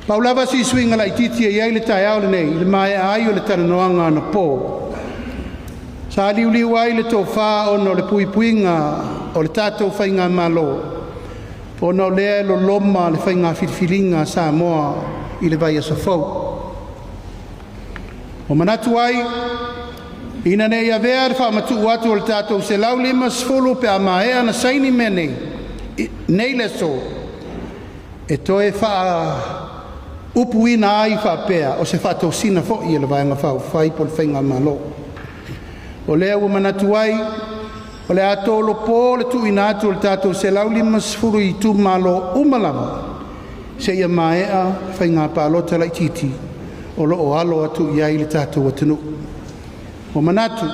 Pau lava si suiga laitiiti e i ai le taeao lenei i le maea ai o le talanoaga anapo, sa liuliu ai le tofa ona o le puipuiga o le tatou Faigamalo, ona o lea e loloma le faiga filifiliga a Samoa i le vaiaso fou. Ua manatu ai, ina nei avea le faamatuu atu o le tatou $150 pe a maea ona saini mea nei nei le aso, e toe faaupuina ai faapea, o se faatosina foi a le Vaega Faaupufai po o le Faigamalo. O lea ua manatu ai, o le a tolopo le tuuina atu o le tatou $150 i Itumalo uma lava seia maea Faiga Palota Laitiiti o lo o alo atu i ai le tatou atunuu. Ua manatu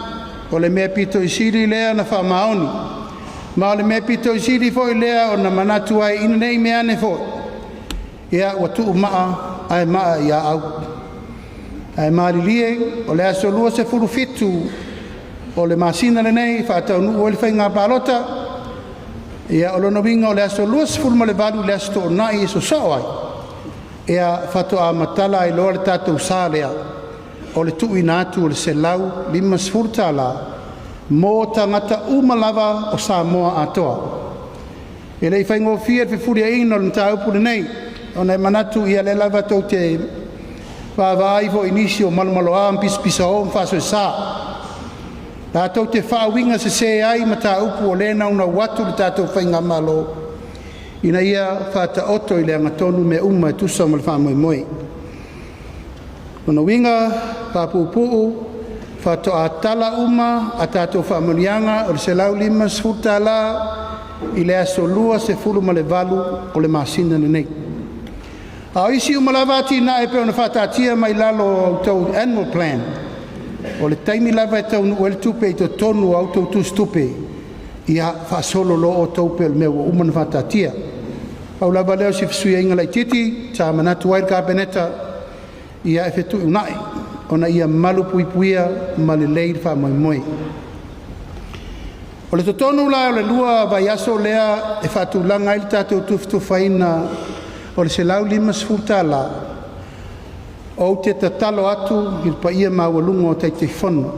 o le mea pito i sili lea ona faamaoni, ma o le mea pito i sili foi lea ona manatu ai ina nei meaane foi ia ua tuu maa ae maa ia au. Ae malilie o le aso 27 o le masina lenei e faataunuu ai le faiga palota. Ia o lona uiga o le aso 28 i le Aso Toonai e sosoo ai, ia faatoa matala ai loa le tatou sa lea o le tuuina atu o le $150 mo tagata uma lava o Samoa atoa. E le i faigofie le fefuliaiga o le mataupu lenei, ona e manatu ia lea lava tou te vaavaai foi i nisi o malomaloa ma pisapisao ma faasoesa latou te faauigasese ai mataupu o lea e naunau atu le tatou Faigamalo ina ia faataoto i le agatonu mea uma e tusa ma le faamoemoe. O lona uiga faapuupuu, faatoa tala uma a tatou faamanuiaga o le $150 i le aso 28 o le masina lenei. A o isi uma lava atinae e pei ona faataatia mai lalo o a outou Annual Plan, o le taimi lava e taunuu ai le tupe i totonu o a outou tusitupe, ia faasolo loa outou pei o le mea ua uma ona faataatia. Pau lava lea o si fesuiaiga laitiiti sa manatu ai le Kapeneta ia e fetuunai ona ia malupuipuia ma lelei le faamoemoe. O le totonu la o le lua vaiaso lea e faatulaga ai le tatou tufatufaina o le $150, ou te tatalo atu i le paia maualuga o Taitaifono,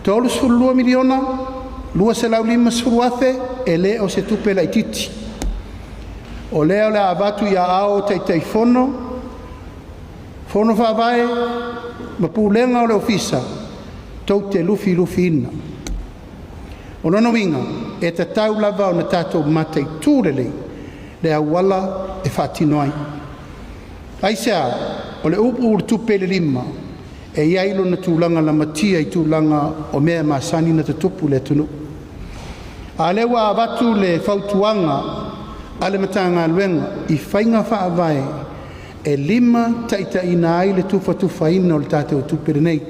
$32,250,000 e le o se tupe laitiiti. O lea o le a avatu i aao o Taitaifono, Fono Faavae ma Pulega o le Ofisa tou te lufilufiina. O lona uiga e tatau lava ona tatou mataitu lelei le auala e faatino ai. Aisea? O le uu o le tupe i le lima e i ai lona tulaga lamatia i tulaga o mea masani ona tutupu i le atunuu. A o lea ua avatu le fautuaga a le Matagaluega i faiga faavae e limataitaiina ai le tufatufaina o le tatou tupe lenei.